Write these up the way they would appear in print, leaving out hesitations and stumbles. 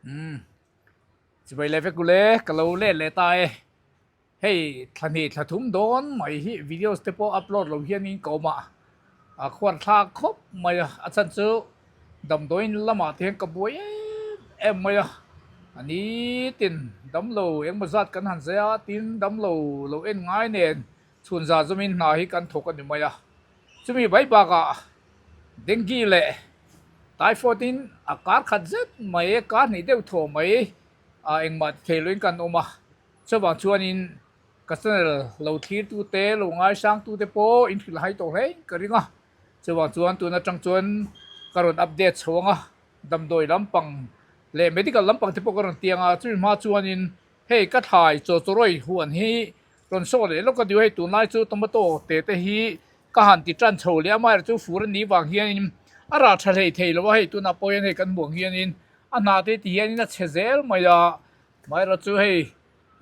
Umm chibai leh vek ule ka lo let leh ta e hei thla hnih thla thum dawn mai hi videos te pawh upload lo hianin ka awm a a khuar thlak khawp mai a a chhan chu damdawiin lamah te hian ka buai em em mai a a nitin damlo engmaw zat kan han zai a tin damlo lo en ngai nen chhun zah zawmin hna hi kan thawk a ni mai a chumi mai bakah Dengue leh typhoid in a kar khat zet mai kar hnih deuh thaw mai ah engmah ti thei loin kan awm a chuvang chuanin ka channel lo thlir tu te lo ngaisang tu te pawh in hrilh hai tawh hle in ka ring a chuvang chuan tun atang chuan ka rawn update chho ang a damdawi lampang leh medical lampang te pawh ka rawn ti ang a chumi hma chuanin hei ka thlai chaw chawrawi huan hi rawn sawh leh lawk a ni hei tunlai chu tomato te te hi Ka han ti tan chho leh a, amaherawhchu chu fur a nih vang hianin a rah tha hlei thei lo a, hei tunah pawh hian hei kan hmuh ang hianin a hnah te ti hianin a chhe zel mai a, amaherawhchu chu hei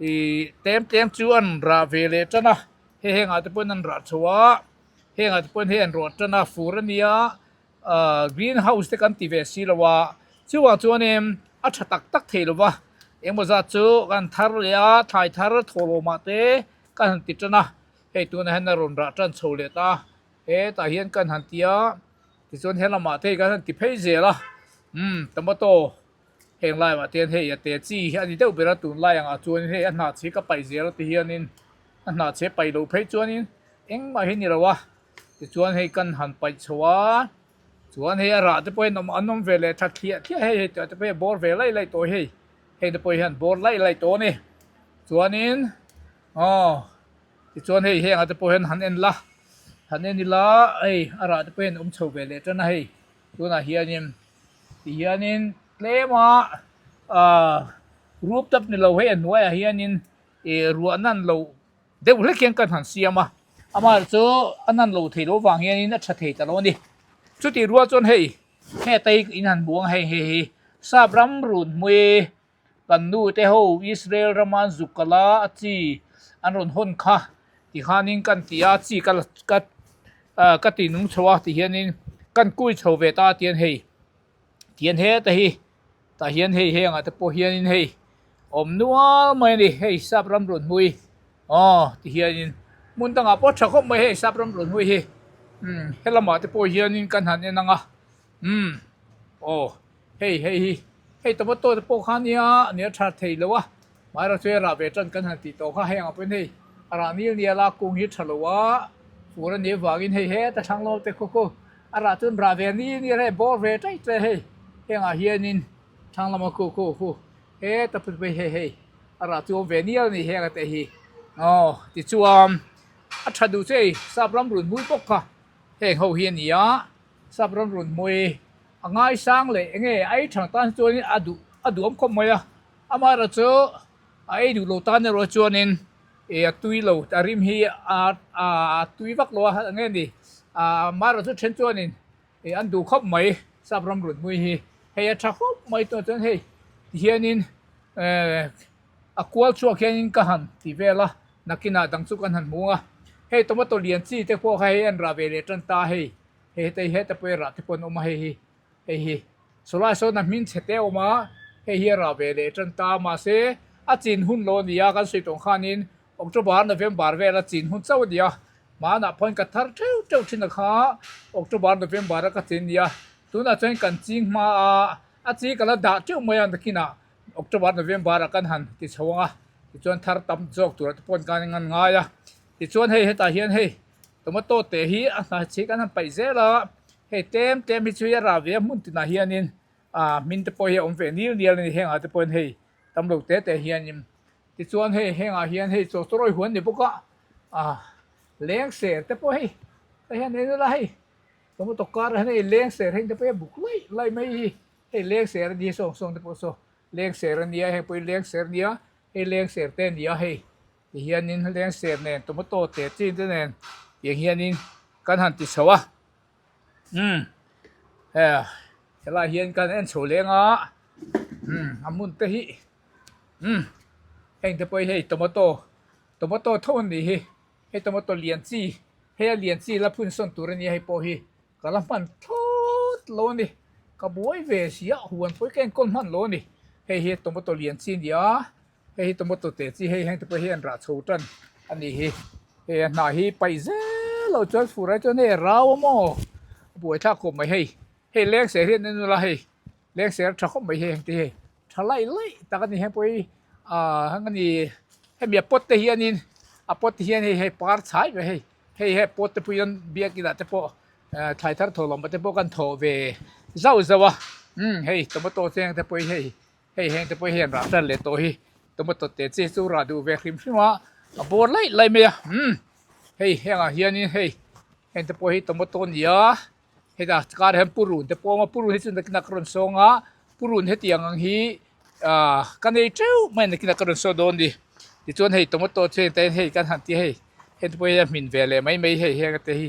ih tlem tlem chu an rah ve leh tan a, hei hengah te pawhin an rah chho a, hengah te pawhin hei an rawh tan a, fur a nia ah green house te kan ti ve si lo a, chuvang chuanin a tha tak tak thei lo va, engemaw zat chu kan thar leh a, thlai thar thawhlawmah te kan han ti tan a. Hei tunah hian a rawn rah tan chho leh ta a, hetah hian kan han ti a, tichuan helamah te hi kan han ti phei zel a, umm tomato heng laiah te hian hei a te chi hi a ni deuh ber a tunlai angah chuan hei a hnah chhe ka paih zel a ti hianin a hnah chhe paih loh phei chuanin engmah hi a ni lo a, tichuan hei kan han paih chho a, chuan hei a rah te pawh hian an awm ve leh that thliah thliah hei hei tah te pawh hi a bawr ve laih laih tawh hei heng te pawh hian bawr laih laih tawh a ni chuanin. Aw tichuan hei heng ah te pawh hian han en la han en ila hei a rah te pawh hian awm chho ve leh tan a hei tunah hianin ti hianin tlem a ahh rup tap ni lo hei a hnuaiah hianin ih ruah nan loh deuh hlek hian kan han siam a amaherawh chu a nan lo theih loh avang hianin a tha thei ta lo a ni chutih rual chuan hei heta hi in han hmu ang hei hei hi sap ram run hmui Kan nu te ho Israel rama an zuk kal a, a chi an rawn hawn kha ti khanin kan ti a, chi ka ka ka ti nung chho a ti hianin kan kui chho ve ta tian hei tian heta hi tah hian hei hengah te pawh hianin hei awm nual mai a ni hei sap ram rawn hmui aw ti hianin hmun dangah pawh tha khawp mai hei sap ram rawn hmui hi umm helamah te pawh hianin kan han en ang a umm aw. Hei hei hi hei tomato te pawh kha nia nia tha thei lo a hmairah chu hei rah ve tan kan han tih tawh kha hei ang pawhin hei a rah nil nia la kung hi tha lo a fur a nih avangin hei heta thlang lawm te khaw khaw a rah chuan rah ve nil nia hei bawr ve ṭaih ṭaih hei hengah hianin thlang lama khu khu khu heta phei phei hei hei a rah chu awm ve nial a ni heng ate hi aw tichuan a tha duh chu hei sap ram run hmui bawk kha heng ho hi a ni a sap ram run hmui. A ngaisang leh enge a ei thang tan chuanin a duh a duhawm khawp mai a, amaherawhchu a ei duh lo tan erawh chuanin ih a tui lo a rim hi a a tui vak lo a enge ni amaherawhchu then chuanin ih an duh khawp mai sap ram run hmui hi hei a tha khawp mai tunah chuan hei tihianin ehh a kual chhuak hianin ka han ti vel a nakinah dang chu kan han hmu ang a hei tomato lian chi te pawh kha hei an rah ve leh tan ta hei. Hei heta hi heta pawh hi rah te pawh an awm a hei hi hei hi sawlai sawn a hmin chhe te a awm a hei hi a rah ve leh tan ta mahse a chin hun lo a ni a kan sawi tawng khanin October November vel a chin hun chauh a ni a hmanah pawhin ka thar theuh theuh thin a kha October November a ka chin a ni a tunah chuan kan ching hma a a chi ka la dah teuh mai a nakinah October November ah kan han ti chho ang a tichuan thar tam zawk tur ah te pawh kan ngan ngai a tichuan hei hetah hian hei. Tomato te hi a hnai chhe kan han paih zel a, hei tlem tlem hi chu hi a rah ve a hmun tinah hianin ah hmin te pawh hi a awm ve nil nial a ni hengah te pawhin hei tam lo te te hianin tichuan hei hengah hian hei chaw chaw rawi huan ni bawk a ah leng ser te pawh hei tah hian en ila hei tomato kar ah hian hei leng ser heng te pawh hi a buk laih laih mai hi hei leng ser a ni sawng sawng te pawh saw leng ser a nia hei pawh hi leng ser a nia hei leng ser te a ni a hei. Ti hianin leng ser nen tomato te chin te nen tiang hianin kan han ti chho a umm he helaiah hian kan en chho leng a umm a hmun te hi umm heng te pawh hi hei tomato tomato tho an nih hi hei tomato lian chi hei a lian chi la phun sawn tur a nia hei pawh hi ka la hman thlawt lo a ni ka buai ve si a huan pawh hi ka enkawl hman lo a ni. Hei hi tomato lian chi a ni a, hei hi tomato te chi hei heng te pawh hi an rah chho tan a nih hi. Hei a hnah hi paih zel loh chuan fur ai chuan hei a rau a maw a buaithlak khawp mai hei. Hei leng ser hi an en ula hei leng ser tha khawp mai hei heng te hi tha laih laih tak a ni heng pawh hi ah heng a ni hemi a pot te hianin a pot te hian hei hei par chhai ve hei hei he pot te pawh hian biakin ah te pawh thlai thar thawh lawm te pawh kan thawh ve zauh zauh a umm hei tomato cheng te pawh hi hei hei heng te pawh hian rah tan leh tawh hi tomato te chi chu rah duh ve hrim hrim a a bawr laih laih mai a umm hei hengah hianin hei heng te pawh hi tomato a ni a. Heta kar hian purun te pawh a awm a purun hi chu nakinah ka rawn sawng a purun hetiang ang hi ah ka nei teuh mai a nakinah ka rawn saw dawn a ni tichuan hei tomato chu heng te hei kan han ti a hei heng te pawh hi a hmin ve leh mai mai hei heng te hi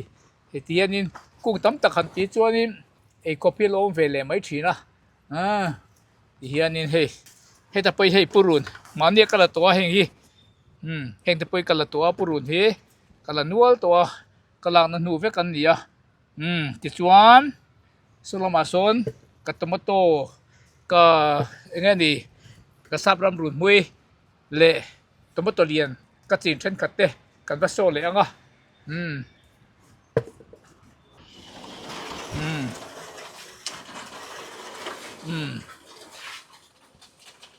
heti hianin kung tam tak han tih chuanin eikhawp hi a lo awm ve leh mai thin a ah ti hianin hei heta pawh hi hei purun mahni a ka la tawh a heng hi umm heng te pawh hi ka la tawh a purun hi ka la nual tawh a. Ka lakna hnu vek an ni a umm tichuan saw lamah sawn ka tomato ka eng nge ni ka sap ram run hmui leh tomato lian ka chin thenkhat te kan va saw leh ang a umm umm umm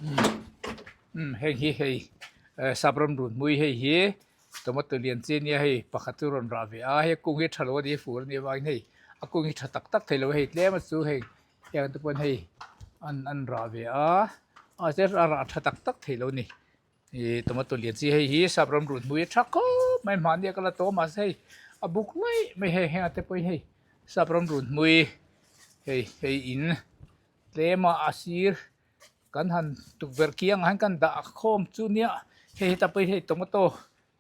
umm umm heng hi hei sap ram run hmui hei hi. Tomato lian chi ania hei pakhat chu rawn rah ve a hei kung hi tha lo a ni fur a nih avangin hei a kung hi tha tak tak thei lo hei tlem a chu hei heng te pawn hei an an rah ve a mahse a rah tha tak tak thei lo a ni ih tomato lian chi hei hi sap ram run hmui a tha khawp mai mahni a ka la tawh a mahse hei a buk laih mai hei heng te pawhin hei sap ram run hmui hei hei in tlem a a sir. Kan han tukverh kiang ah hian kan dah khawm chu nia hei heta pawh hi hei tomato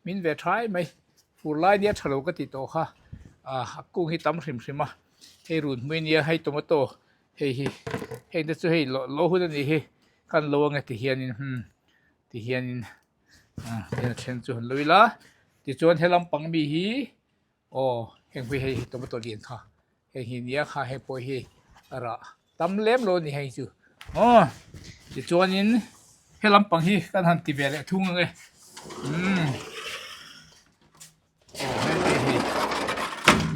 min ve thai mai fur lai nia tha lo ka ti tawh kha ah a kung hi tam hrim hrim a hei run hmui nia hei tomato hei hi heng te chu hei lo hun a nih hi kan lo ange ti hianin umm ti hianin ah a then chu han lo ila tichuan helam pang mi hi. Aw heng pawh hi hei tomato lian kha heng hi nia kha heng pawh hi a rah tam lem lo a ni heng chu aw tichuanin he lampang hi kan han ti ve leh thung ang e umm aw hete hi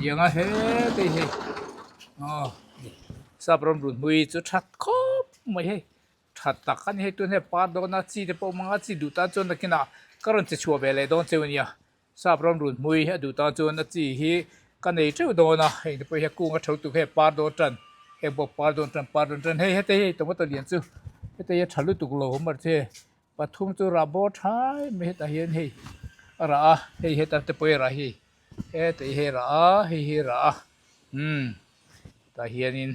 tiang a hete hi aw sap ram run hmui chu that khawp mai hei that tak a ni hei tun hei par dawn a chi te pawh awm ang a chi duh tan chuan nakinah ka rawn che chhuah ve leh dawn cheu a nia. Sap ram run hmui a duh tan chuan a chi hi ka nei teuh dawn a, heng te pawh hi a kung a tho tuk hei par dawn tan, heng pawh par dawn tan par dawn tan hei hete hi tomato lian chu hete hi a tha lutuk lo awm mar che pathum chu rah bawr thai mai hetah hian hei a rah a hei heta te pawh hi a rah hi heta hi a rah a hei hi a rah a umm tah hianin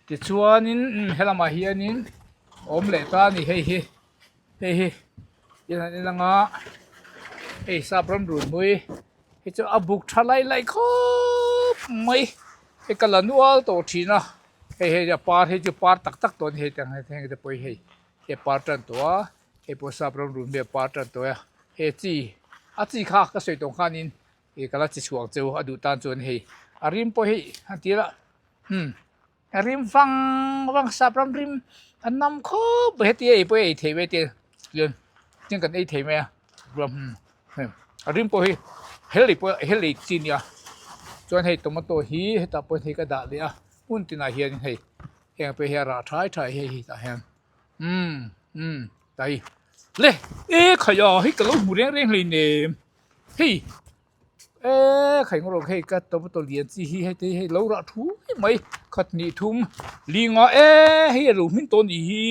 tichuanin helamah hianin awm leh ta a ni hei hi. Hei hi in an en anga hei sap ram run hmui hi chu a buk tha lai lai khawp mai hei ka la nual tawh thin a hei hei a par hi chu par tak tak tawh a ni hei tiang heng te pawh hi hei hei a par tan tawh a hei pawh sap ram run hmui a par tan tawh a hei chi a chi kha ka sawi tawh khanin ih ka la chi chhuak cheu a duh tan chuan hei a rim pawh hi a tir a umm. A rim vang vang sap ram rim a nam khawp mai heti ei pawh ei thei mai te chuan chuan kan ei thei mai a hei a rim pawh hi hel ei pawh hel ei chi a nia chuan hei tomato hi hetah pawh hei ka dah leh a hmun tinah hian hei heng pawh hi a rah thai thai hei hi tah hian umm umm tah hi le e khai a hei ka lo hmu reng reng hleinem hei. Eee khai ngawr hei ka tomato lian chi hi hei te hi hei lo rah thu mai khat hnih thum linga eee hei a lo hmin tawh anih hi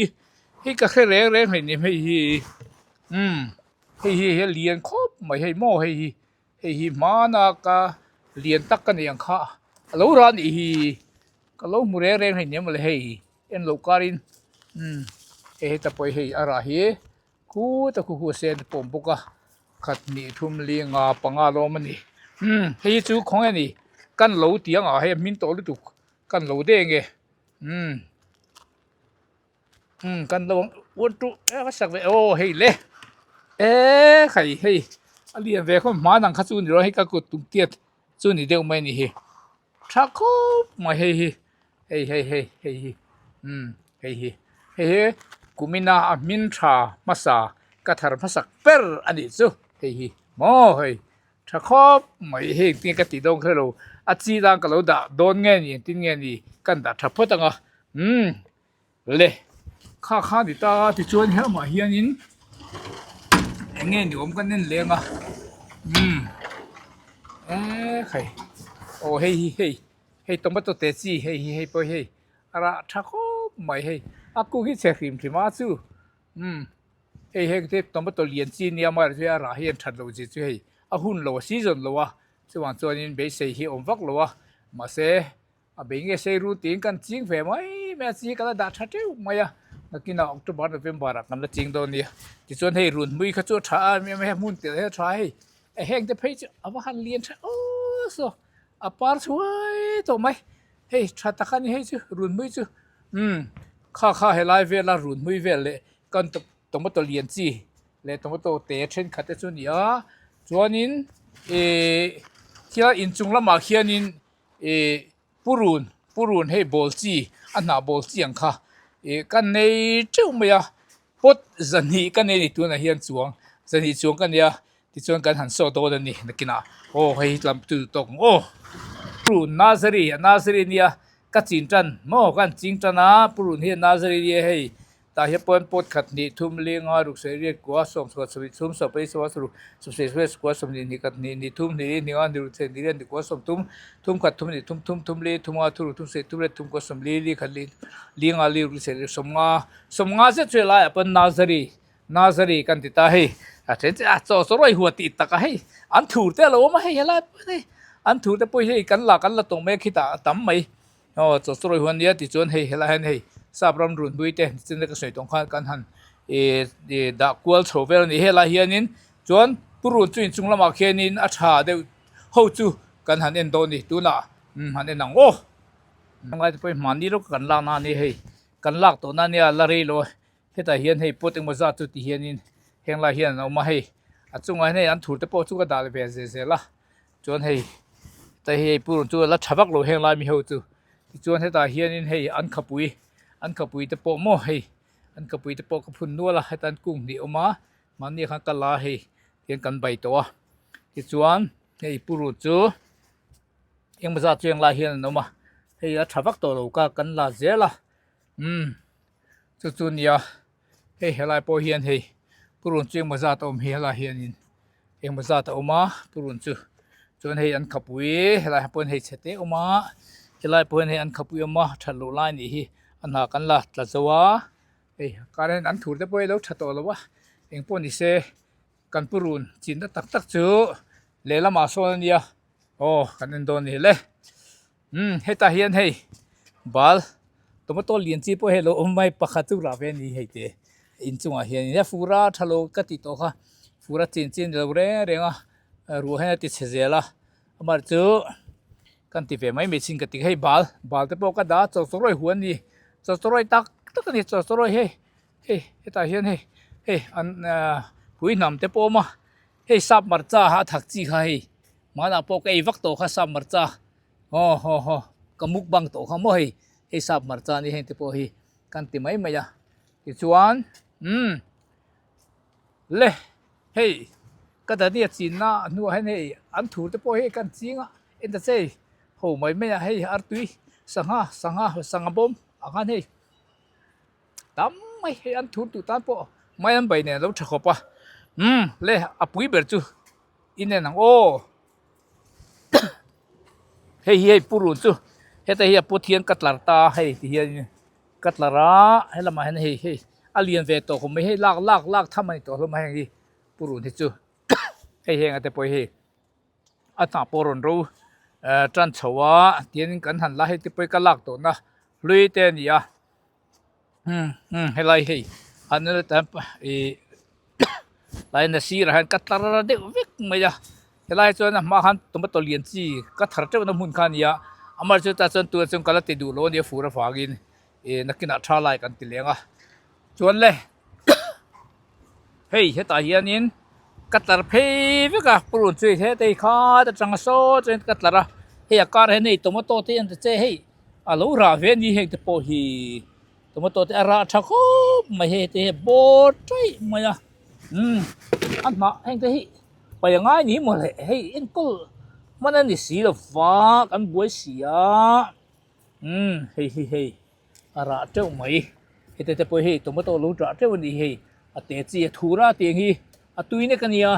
hei ka hre reng reng hlei nem hei hi umm hei hi hei a lian khawp mai hei maw hei hi hei hi hmana ka lian tak ka nei ang kha a lo rah anih hi ka lo hmu reng reng hlei nem mawle hei en loh karin umm hei heta pawh hi hei a rah hi. Khuta khu khu sen te pawh a awm bawk a khat hnih thum li nga panga lawm a ni umm hei hi chu khawnge ni kan lo tih ang ah hei a hmin tawh lutuk kan lo deng e umm umm kan lo ang one two e ka sak ve aw hei le eee khai hei a lian ve khawp hmanang kha chu ni lo hei ka kut tum tiat chu ni deuh mai a ni hi. Tha khawp mai hei hi hei hei hei hei hi umm hei hi hei hi. Kumina a hmin tha hmasa ka thar hmasak ber a nih chu hei hi maw hei tha khawp mai hei engtin nge ka tih dawn kher lo a chi tan ka lo dah dawn nge ni engtin nge ni kan dah tha phawt ang a umm le kha kha ni ta tichuan helamah hianin eng nge ni awm kan en leng a umm ekhai aw hei hi hei hei tomato te chi hei hi hei pawh hei a rah tha khawp mai hei a kung hi chhe hrim hrim a chu umm hei heng te tomato lian chi nia amaherawhchu a rah hian that loh zia chu hei a hun lo a season lo a chuvang chuanin beisei hi a awm vak lo a mahse a bei nge sei run tiin kan ching ve mai mai a chi kan la dah tha teuh mai a nakinah October November ah kan la ching dawn nia tichuan hei run hmui kha chu a tha a hei hmun tel hi a tha hei heng te phei chu a va han lian tha aw saw a par chhuai tawh mai. Hei tha tak a ni hei chu runhmui chu umm kha kha helai vela runhmui vel leh kan tomato lian chi leh tomato te thenkhat te chu a ni a chuanin ihh thil inchung lamah khianin ihh purun purun hei bawl chi a hnah bawl chi ang kha ih ka nei teuh mai a pot zahnih ka nei a ni tunah hian chuang zahnih chuang ka nei a Tichuan kan han saw dawn a ni nakinah aw hei hi tlam tu tawk ang aw. Purun nursery a nursery nia ka chin tan maw ka han ching tan a purun hi a nursery nia hei tah hian pawn pot khat hnih thum linga ruk sarih riat kua sawm sawm sarih thum sawm pali sawm saruk sawm sarih sarih kua sawm hnih hnih khat hnih hnih thum hnih li hnih nga hnih ruk hnih riat hnih kua sawm thum thum khat thum hnih thum thum thum li thum nga thu ruk thum sarih thum riat thum kua sawm li li khat li li nga li ruk li sarih sawm nga sawm nga zet chu helaiah pawn nursery Nursery kan ti ta hei a then che a chaw chaw rawih huat tih tak a hei an thur te a lo awm a hei helai pawh hei an thur te pawh hi hei kan la kan la tawng mai a khitah a tam mai aw chaw chaw rawih huan nia tichuan hei helai hian hei sap ram run hlui te nichin ka sawi tawng khan kan han ih ih dah kual chho vel a ni helai hianin chuan purun chu inchung lamah khianin a tha deuh ho chu kan han en dawn a ni tunah han en ang aw. Helai te pawh hi hmanni lawk kan lakna a ni hei kan lak tawhna a nia la rei lo a. Hetah hian hei pot engmaw zat chu ti hianin heng lai hian an awm a hei a chungah hian hei an thur te pawh chu ka dah ve zel zel a chuan hei heta hi hei purun chu a la tha vak lo heng lai mi ho chu tichuan hetah hianin hei an khapui an khapui te pawh maw hei an khapui te pawh ka phun nual a heta an kung hnih a awm a mahni ah khan ka la a hei tihian kan bai tawh a tichuan hei purun chu engmaw zat chu heng lai hian an awm a hei a tha vak tawh lo ka kan la zel a umm. Chu chu nia hei helai pawh hian hei purun chu engmaw zat a awm hi helai hianin engmaw zat a awm a purun chu chuan hei an khapui helai ah pawh hei chhe te a awm a helai pawh hian hei an khapui a awm a that loh lai a nih hi a hna kan la tla zo a hei current an thur te pawh hi a lo tha tawh lo a engpawh ni se kan purun chinna tak tak chu lehlamah sawn a nia aw kan en dawn a ni hle. Umm hetah hian hei bal tomato lian chi pawh hei a lo awm mai pakhat chu rah ve a ni hei te inchungah hian a fur a tha lo ka tih tawh kha fur a chin chin lo reng reng a ruah hian a ti chhe zel a amah chu kan ti ve mai mai chin ka ti hei bal bal te pawh ka dah a chawrchawrawi huan a ni chawrchawrawi tak tak a ni chawrchawrawi hei hei hetah hian hei hei an ahh pui hnam te pawh a awm a hei sap hmarcha a thak chi kha hei hmanah pawh ka ei vak tawh kha sap hmarcha. Aw haw haw ka mukbang tawh kha maw hei hei sap hmarcha ni heng te pawh hi kan ti mai mai a tichuan umm le hei ka dania chinna hnuah hian hei an thur te pawh hi kan ching a en ta che ho mai mai a hei artui sangha sangha sangha bawm ang khan hei tam mai hei an thur duh tan pawh mai an bai nen a lo tha khawp a umm le a pui ber chu inen ang aw. Hei hi hei purun chu heta hi a put hian ka tlar ta a hei ti hian ka tlar a helamah hian hei hei a lian ve tawh khawp mai hei lak lak lak tham a ni tawh hlawm a heng hi purun hi chu hei heng ate pawh hi hei a hnah pawh a rawn ro eh tan chho a tihian kan han la hei te pawh hi ka lak tawh na hlui te a ni a. Umm umm helai hei an ih tlai na sirah hian ka tlar deuh vek mai a helai chuan a hma khan tomato lian chi ka thar teuh na hmun kha a ni a amaherawhchu chu tah chuan tunah chuan ka la ti duh lo a nia fur avangin ih nakinah tha lai kan ti leng a chuan le hei hetah hianin ka tlar phei vek a purun chu heta hi khat atanga saw chuan ka tlar a hei a kar hian hei tomato te an ti che hei. A lo rah ve a ni heng te pawh hi. Tomato te a rah tha khawp mai hei te hi a bawr taih mai a umm a hnah heng te hi pai a ngai ni maw le hei enkawl hman a ni si lo va kan buai si a umm hei hi hei a rah teuh mai heti te pawh hei tomato lo rah teuh a ni hei a te chi a thur a tiang hi a tui nek a nia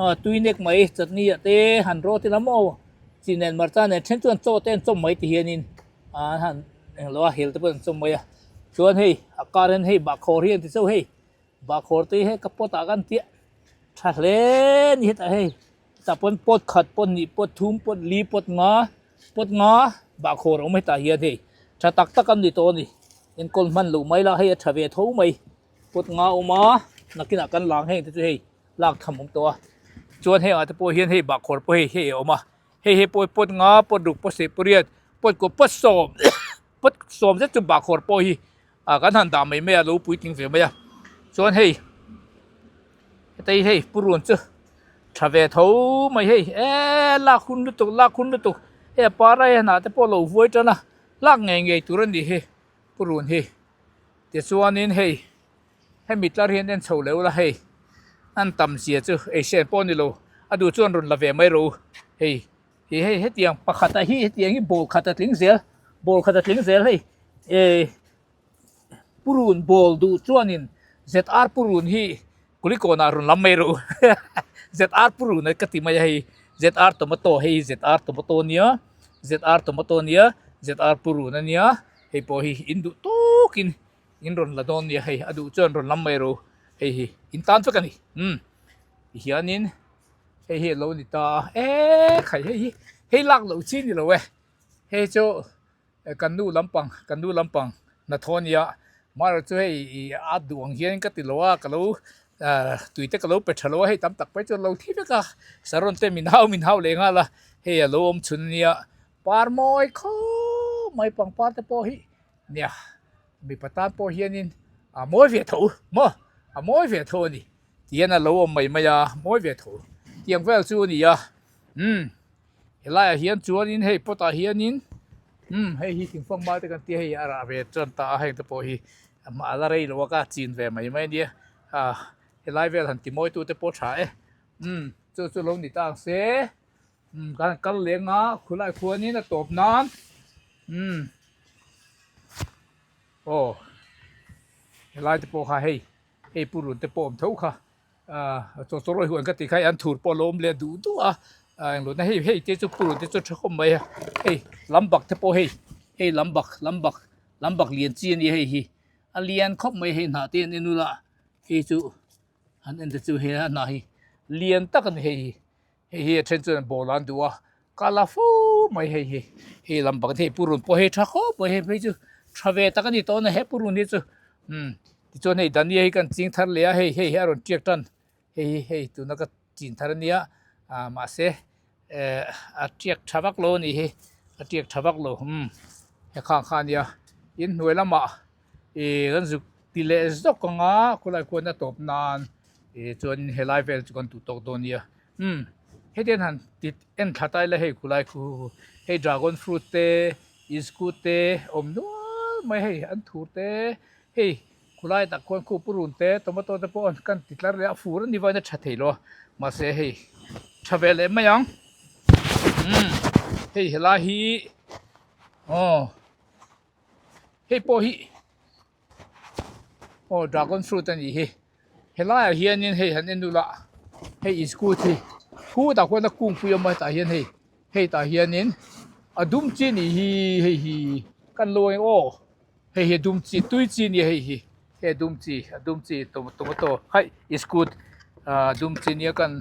a tui nek mai chutney ah te han rawt ila maw chi nen hmarcha nen then chuan chaw te an chawm mai ti hianin an han englo a hel te pawh an chawm mai a chuan hei a kar hian hei bahkhawr hi an ti chauh hei bahkhawr te hi hei ka pot ah khan chiah tha hle a ni hetah hei hetah pawn pot khat pot hnih pot thum pot li pot nga pot nga bahkhawr a awm hetah hian hei tha tak tak an ni tawh a ni enkawl hman loh mai la hei a tha ve tho mai pot nga a awm a nakinah kan lang heng te chu hei lak tham awm tawh a chuan heng ah te pawh hian hei bahkhawr pawh hei hei a awm a. Hei hi pawh pot nga pot ruk pot seh pariat pot kawp pot sawm pot sawm zet chu bahkhawr pawh hi ah kan han dah mai mai a lo puitling ve mai a chuan hei hetei hei purun chu tha ve tho mai hei eee lak hun lutuk lak hun lutuk hei a par a hei hnah te pawh a lo vuai tan a lak ngei ngei tur a ni hi purun hi tichuanin hei. Hemi tlar hian en chho leuh la hei an tam zia chu ei sen pawh a ni lo a duh chuan rawn la ve mai rawh u hei ih hei hetiang pakhat ah hi hetiang hi ball khat a tling zel ball khat a tling zel hei eh purun ball duh chuanin zr purun hi kulikawn ah rawn lam mai rawh u zr purun ka ti mai a hei zr tomato hei hi zr tomato ania zr tomato ania zr purun ania hei pawh hi in duh tawkin. In rawn la dawn nia hei a duh chuan rawn lam mai ro hei hi in tan vek a ni umm ti hianin hei hi a lo ni ta a eee khai hei hi hei lak loh chi ni lo e hei chu kan nu lampang kan nu lampang hnathawh a nia amaherawhchu chu hei ih a duh ang hian ka ti lo a ka lo ah tui te ka lo pe tha lo a hei tam tak phei chuan lo thi vek a saron te min hau min hau leh nghal a hei a lo awm chhun a nia par mawi khawp mai pangpar te pawh hi. Nia, mipa tan pawh hianin a mawi ve tho maw? A mawi ve tho a ni. Tihian a lo awm mai mai a, mawi ve tho. Tiang vel chu a ni a, umm helaiah hian chuanin hei pot ah hianin umm hei hi thingfang mal te kan tia hei a rah ve tan ta a heng te pawh hi a la rei lo a ka chin ve mai mai a nia ah helai vel han ti mawi tu te pawh tha e umm chu chu lo ni ta ang se umm kan kal leng a khulai khuanin a tawp nan umm. Aw helai te pawh kha hei hei purun te pawh awm tho kha ah chaw chaw rawi huan ka tih kha hei an thur pawh a lo awm leh duh duh a ah englo na hei hei te chu purun te chu tha khawp mai a hei lambak te pawh hei hei lambak lambak lambak lian chi a nia hei hi a lian khawp mai hei hnah te an en ula hei chu an en te chu hei a hnah hi lian tak a ni hei hi. Hei hi a then chuan ball an duh a, ka la fo mai hei hi, hei lam bang hei purun pawh hei tha khawp mai hei phei chu tha ve tak a ni tawh a he purun hi chu umm tichuan hei dania hi kan ching thar leh a hei hei hi a rawn tiak tan hei hi hei tuna ka chin thar a nia ah mahse eh a tiak tha vak lo a nih hi a tiak tha vak lo umm he khang kha a nia inhnuai lamah. Ih kan zuk ti leh zawk ang a khawlai khuan a tawp nan ih chuanin helai vel chu kan duh tawk dawn nia umm hetiang han ti en thla ta ila hei khulai khu hei dragon fruit te iskut te awm nual mai hei an thur te hei khulai tak khuan khu purun te tomato te pawh kan ti tlar leh a fur a ni vawiin a tha thei lo a mahse hei tha ve leh mai ang umm hei helai hi aw. Hei pawh hi aw dragon fruit a nih hi helaiah hianin hei han en ula hei iskut hi khutah khuan a kungpui a awm a hetah hian hei hei tah hianin a dum chi a nih hi hei hi kan lo ang aw hei hi a dum chi tui chi a nia hei hi hei a dum chi a dum chi tomato hai iskut ah dum chi nia kan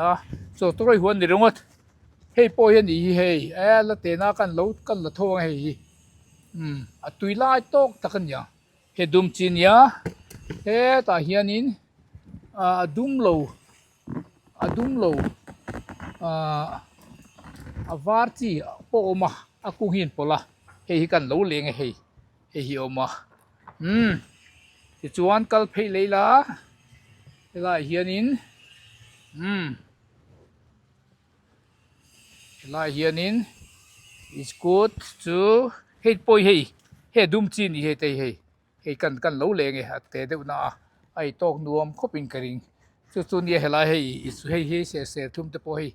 a chaw tawrh huan ni ringawt. Hei pawh hi a nih hi hei e la tena kan lo kan la tho ang hei hi umm a tui lai tawk tak a nia he dum chi nia hetah hianin ah a dum lo a dum lo ah a var chi pawh a awm a a kung hi a inpawlh a hei hi kan lo leng a hei hei hi a awm a umm tichuan kal phei leh ila helaiah hianin umm. Helai hianin iskut chu hei pawh hi hei hei a dum chi a ni hei te hi hei. Hei kan kan lo leng e a te deuh na a, a i tawk nuam khawp in ka ring. Chu chu nia helai hei hei hi ser ser thum te pawh hei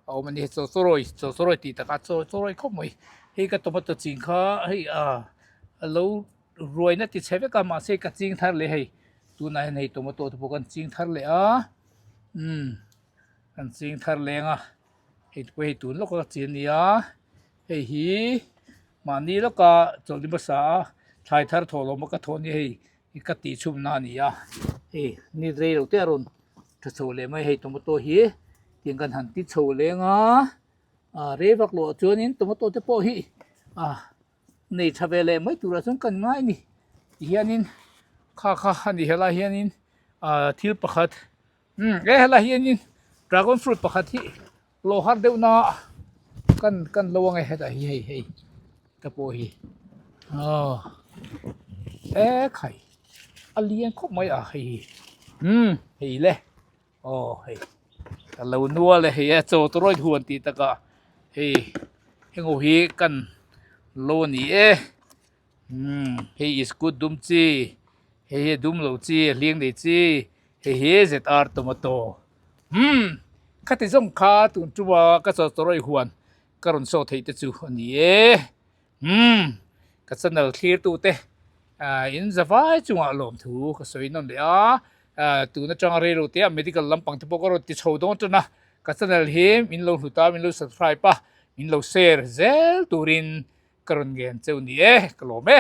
a awm a ni. Chaw chawrawi chaw chawrawi tih takah chaw chawrawi khawp mai. Hei ka tomato ching kha hei a a lo ruaina ti chhe vek a mahse ka ching thar leh hei tunah hian hei tomato te pawh kan ching thar leh a umm kan ching thar leng a hei te pawh hei tun lawk a ka chin a nia hei hi mahni lawka chawlh ni hmasa a thlai thar thawh lawm a ka thawh nia hei ka tih chhum na a ni a hei ni rei lo te a rawn tha chho leh mai hei tomato hi tiang kan han ti chho leng a ah rei vak loh ah chuanin tomato te pawh hi ah nei tha ve leh mai turah chuan kan ngai a ni tihianin kha kha a ni helai hianin ah thil pakhat umm he helai hianin dragon fruit pakhat hi hlawh har deuh na kan kan lo ang e hetah hi hei hei te pawh hi aw e khai a lian khawp mai a hei hi umm hei le. Aw hei ka lo nual e hei a chaw tawrawih huan tih takah hei heng ho hi kan lo a ni e umm hei iskut dum chi hei hi a dum lo chi a hliang nei chi hei hi zr tomato umm khati zawng kha tun tuma ka chaw tawrawih huan ka rawn saw theih te chu a ni e. Umm, ka channel thlirtute in zavai chungah lawmthu ka sawi nawn leh a, tun atanga rei lo te a medical lampang te pawh ka rawn ti chho dawn tan a, ka channel hi min lo hlut a, min lo subscribe a, min lo share zel turin ka rawn ngen cheu ni e, ka lawm e.